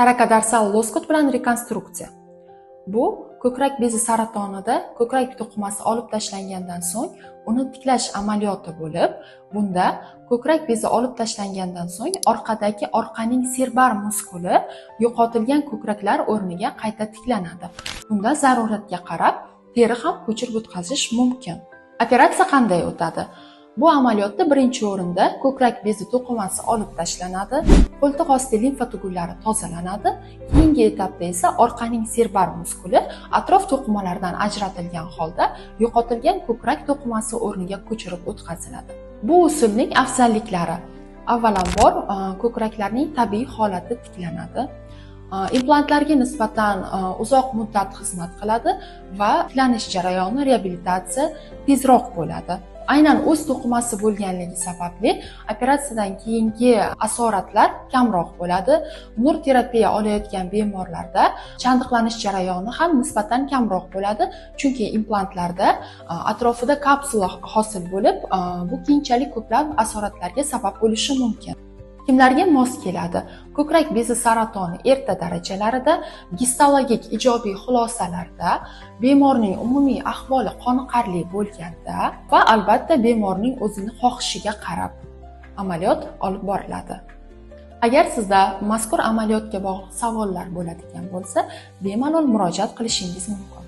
Torakodorsal loskut bilan rekonstruksiya. Bu ko'krak bezi saratonida ko'krak to'qimasi olib tashlangandan so'ng uni tiklash amaliyoti bo'lib, bunda ko'krak bezi olib tashlangandan so'ng orqadagi orqaning serbar muskuli yo'qotilgan ko'kraklar o'rniga qayta tiklanadi. Bunda zaruratga qarab teri ham ko'chirib o'tkazish mumkin. Operatsiya qanday o'tadi? Bu amaliyotda birinchi o'rinda ko'krak bezi to'qimasi olib tashlanadi, qo'ltiq osti limfa tugunlari tozalanadi. Keyingi etapda esa orqaning serbar muskuli atrof to'qimalardan ajratilgan holda yo'qotilgan ko'krak to'qimasi o'rniga ko'chirib o'tkaziladi. Bu usulning afzalliklari: avvalambor, ko'kraklarning tabiiy holati tiklanadi. Implantlarga nisbatan uzoq muddat xizmat qiladi va tiklanish jarayoni, reabilitatsiya tezroq bo'ladi. Aynan o'z to'qimasi bo'lganligi sababli operatsiyadan keyingi asoratlar kamroq bo'ladi. Nur terapiya olayotgan bemorlarda chandiqlanish jarayoni ham nisbatan kamroq bo'ladi, chunki implantlarda atrofida kapsula hosil bo'lib, bu keyinchalik ko'plab asoratlarga sabab bo'lishi mumkin. Kimlarga mos keladi? Ko'krak bezi saratoni erta darajalarida, gistologik ijobiy xulosalarda, bemorning umumiy ahvoli qoniqarli bo'lganda va albatta bemorning o'zini xohishiga qarab amaliyot olib boriladi. Agar sizda mazkur amaliyotga bog'liq savollar bo'ladigan bo'lsa, bemalol murojaat qilishingiz mumkin.